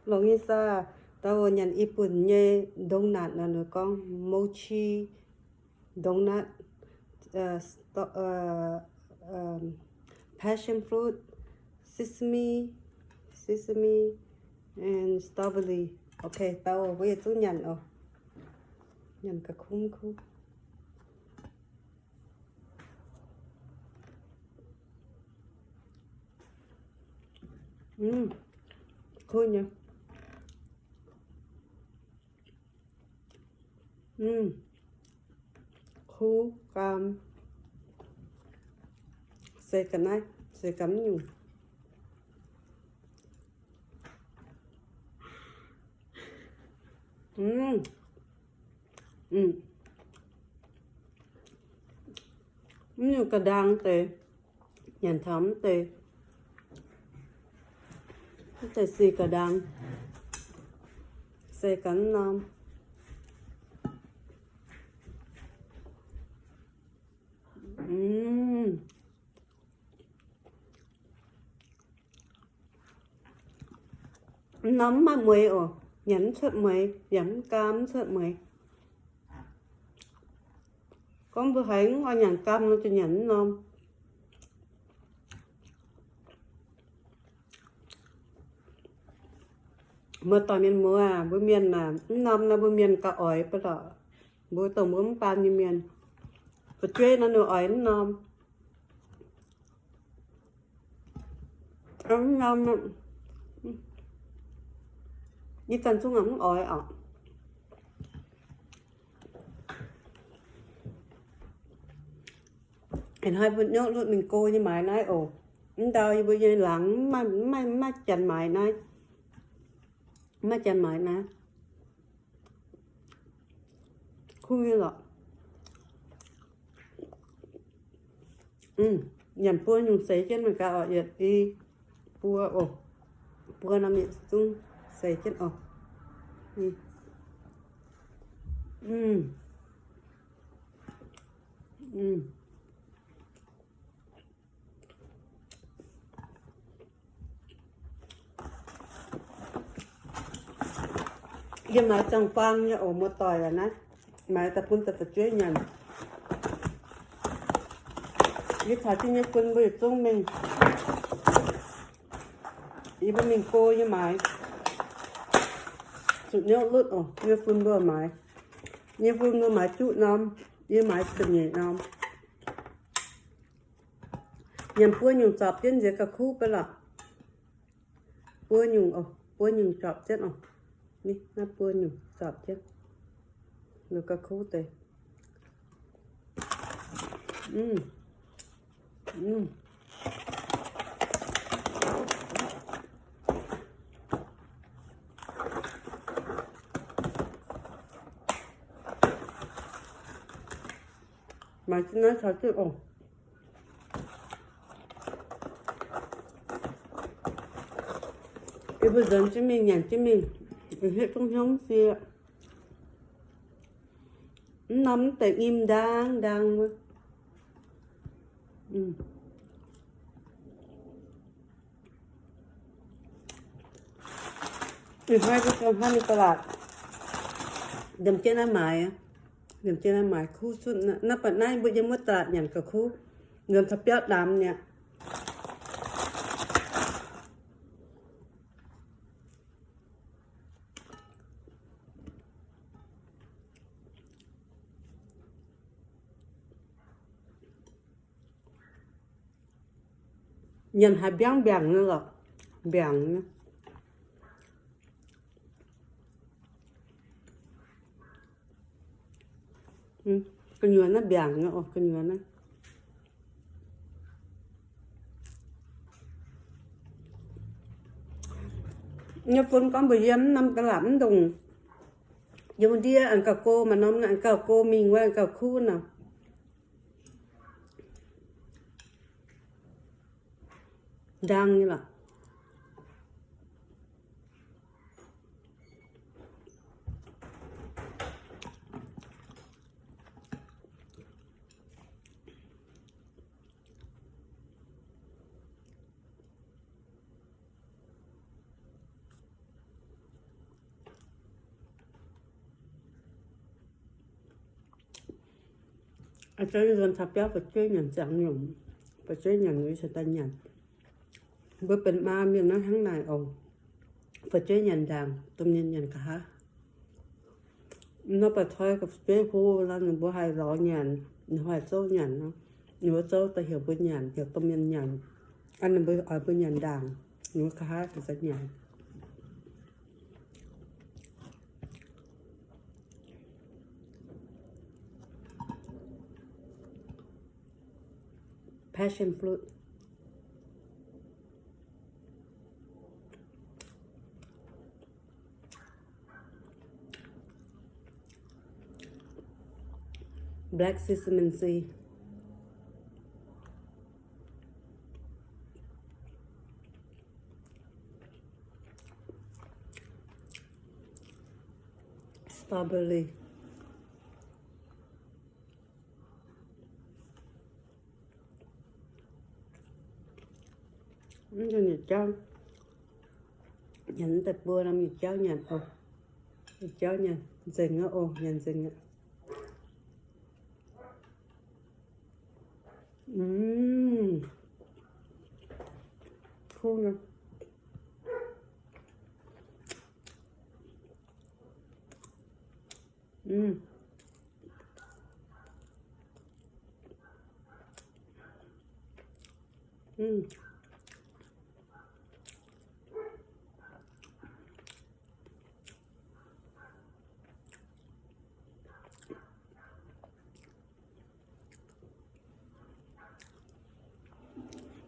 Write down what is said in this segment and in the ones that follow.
Longx nyei saah? Dauh nyanc i buonc nyei donut nor, ninh gorngv mochi donut, uh, sto-, uh, um, passion fruit, sesame, sesame and strawberry. Okay, dauh mbuo yietc zungv nyanc oc. Nyanc ga'kumv kuv. Mm, kuv nyei. Mm, kuv gaam. Seix ga'naaiv, seix ga'nyungc. Mm. Mm. Mv nyungc ga'ndaang deix, nyanc taux mv deix, mv deix seix ga'ndaang, seix ga'naaiv norm. Mm. Mv norm mv maaih mueiz oc, nyanc mv cuotv mueiz, yaac mv gaam mv cuotv mueiz. Gorngv mbuo haiz mv oix nyanc gaam nor, ziouc nyanc mv norm. Muoz-doic mienh muoz aac, mbuo mienh aac, mv norm nor mbuo mienh gauh oix baac lorqc. Mbuo dongh mbuo mv baan nyei mienh, fu'jueiv nor ninh oix mv norm. Mv norm, yie ganh zungv mv oix oc. Ih hnoi mbuo nyuv lutv mingh go nyei maaiz naaiv oc. Mv ndau yie mbuo nyei laangz mv maaih, mv maaih, mv maaih janx maaiz naaiv. Mv maaih janx maaiz naaiv. Kuv nyei lorqc. Mm, nyanc buo nyungc seix jienv mangc gaax oc, yietc i buo oc. Buo norm yietc zungv seix jienv oc. Mm. Mm. Yie maaiz zaangh buang nyei oc, muoz-doic aac naaiv. Maaiz daaih bun daaih fu'jueiv nyanc. Yie caux jienv nyei fun mbuo yietc zungv mingh. Yie mbuo mingh go nyei maaiz. Zuqc nyuv lutv oc, nyei fun mbuo maaiz. Nyei fun mbuo maaiz juqv norm, yie maaiz ziepc nyeic norm. Nyanc buo nyungc zorpc jienv nziex ga'kuv baac lorqc. Buo nyungc, buo nyungc zorpc jienv oc. Ni, naaiv buo nyungc zorpc jienv. Lorz ga'kuv deix. Mm. Mm. Maaiz jienv naaiv caux jienv oc. Yie mbuo nzuonx jienv mingh, nyanc jienv mingh, hitv zungv hnyouv sie. Mv norm mv deix nyim ndaang ndaang wuov. Ih hnoi mbuo zuangx hnoi mingh ตลาด, liemh jienv naaiv maaiz, liemh jienv naaiv maaiz kuv cunv. Naaiv baac naaiv mbuo yiem wuov ตลาด nyanc ga'kuv, liemh taux biauv daamx mi'aqv. Nyanc haiz mbiangv mbiangc nyei lorqc, mbiangc nyei. Gu'nyuoz naaiv mbiangc nyei oc, gu'nyuoz naaiv. Nyei fun gorngv mbuox yie, mv norm ตลาด mv ndongc yiem ndiev aengx gauh go, maaih norm aengx gauh go mingh wuov aengx gauh kuv nor. Ndaang nyei lorqc. Aa, zouv nzuonx taux biauv fu'jueiv nyanc ziangx nyungc, fu'jueiv nyanc nor cingx daaih nyanc. Mbuo benx maa mienh naaiv hnangv naaic oc. Fu'jueiv nyanc ndaangc, domh mienh nyanc nqa'haav. Nor baac toi ga'jueiv hlo nor, ninh mbuo haih lorz nyanc, ninh haih zouv nyanc nor, ninh mbuo zouv daaih heuc mbuo nyanc, heuc domh mienh nyanc. Aa, ninh mbuo oix mbuo nyanc ndaangc, ninh mbuo nqa'haav cingx daaih nyanc. Passion fruit. Black sesame seed. Strawberry. Mv nyic jauv. Nyanc daaih buo norm nyic jauv nyanc oc. Nyic jauv nyanc nzengc aqv oc, nyanc nzengc aqv. Mm. Kuv nyei. Mm. Mm.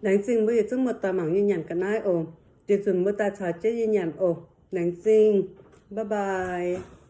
Laengz zingh mbuo yietc zungv muoz-doic mangc yie nyanc ga'naaiv oc. Diex nzunc mbuo daaih caux jienv yie nyanc oc. Laengz zingh. Bye bye.